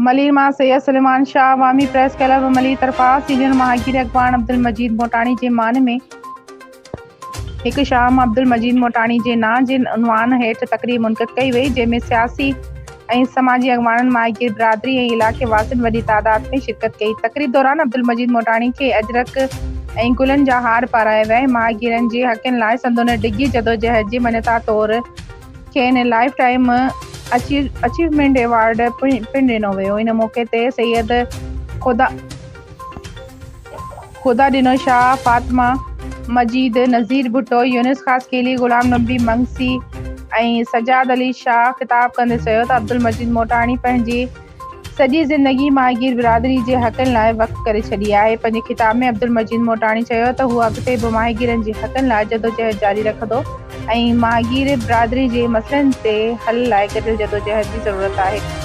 ملير مان سيد سليمان شاهه عوامي press club Malir طرفان senior ماهگير اڳواڻ عبدالمجيد موٽاڻي جي مان ۾ هڪ شام عبدالمجيد موٽاڻي جي نانء جي عنوان هيٺ تقريب منعقد ڪئي وئي، جنهن ۾ سياسي ۽ سماجي اڳواڻن، ماهيگير برادري ۽ علائقي واسين وڏي تعداد ۾ شرڪت ڪئي. تقريب دوران عبدالمجيد موٽاڻي کي اجرڪ ۽ گلن جا هار پارايا ويا ۽ ماهيگيرن جي حقن لاء سندن ڊگهي جدوجهد جي مڃتا طور کين لائف ٽائيم اچيومينٽ ايوارڊ پڻ ڏنو ويو. ان موقعي تي سيد خدا خدا ڏنو شاهه، فاطمه مجيد، نذير ڀٽو، يونس خاصخيلي، غلام نبي منگسي ۽ سجاد علي شاهه خطاب ڪندي چيو ته عبدالمجيد موٽاڻي پنهنجي سڄي زندگي ماهيگير برادري جي حقن لاء وقف ڪري ڇڏي آهي. پنهنجي خطاب ۾ عبدالمجيد موٽاڻي چيو ته هو اڳتي به ماهيگيرن جي حقن لاء جدوجهد جاري رکندو ۽ ماهيگير برادري جي مسئلن تي حل لاء گڏيل جدوجهد جي ضرورت آهي.